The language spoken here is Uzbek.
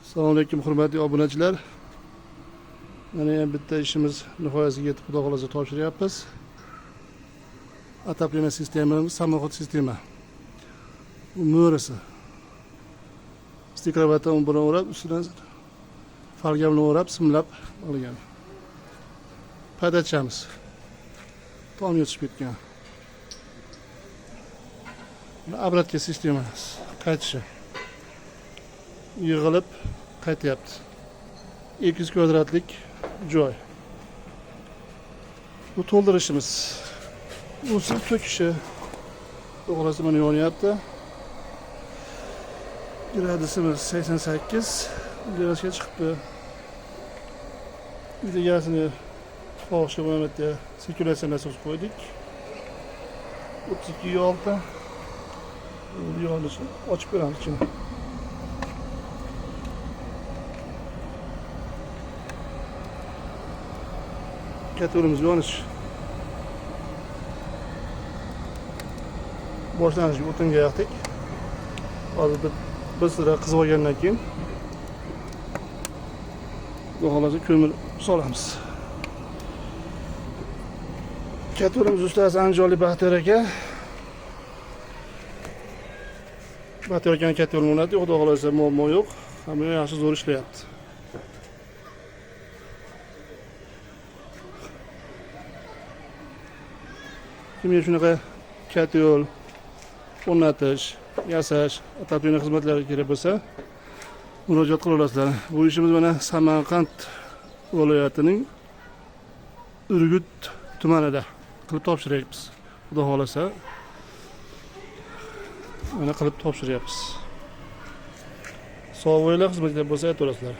Assalomu alaykum hurmatli obunachilar. Mana ham bitta ishimiz nihoyasiga yetib, Xudo xohlasa topshiryapmiz. Отопление sistemamiz самоход sistema. Bu mo'risi. Стекловата bilan o'rab, ustidan folga bilan o'rab, simlab olgan. Подача miz. Tomga tushib ketgan. Buni обратка sistemasi qaytishi. Yig'ilib qaytyapti. 200 kvadratlik joy. Bu to'ldirishimiz. Bu suv to'kishi. To'g'risi mana yonyapti. Gradusimiz 88 gradusga chiqibdi. Uyda gazini xohishga mana bu yerda sirkulyatsiya nasos qo'ydik. 32,6. Yonishini ochib ko'ramiz ichini. Katorimiz yonish. Boshlanishiga o'tinga yoqdik. Hozir bir sira qizib olgandan keyin Xudo xohlasa ko'mir solamiz. Katorimiz ustasi Andijonlik Baxtiyor aka. Baxtiyor akani katta o'rnatdik, Xudo xohlasa muammo yo'q. Hamma yaxshi zo'r ishlayapti. Kimga shunaqa katta yo'l o'rnatish, yasash, отопление xizmatlari kerak bo'lsa, murojaat qila olasizlar. Bu ishimiz mana Samarqand viloyatining Urgut tumanida qilib topshiryapmiz. Xudo xohlasa mana qilib topshiryapmiz. Sog' bo'linglar, xizmatlar bo'lsa aytaverasizlar.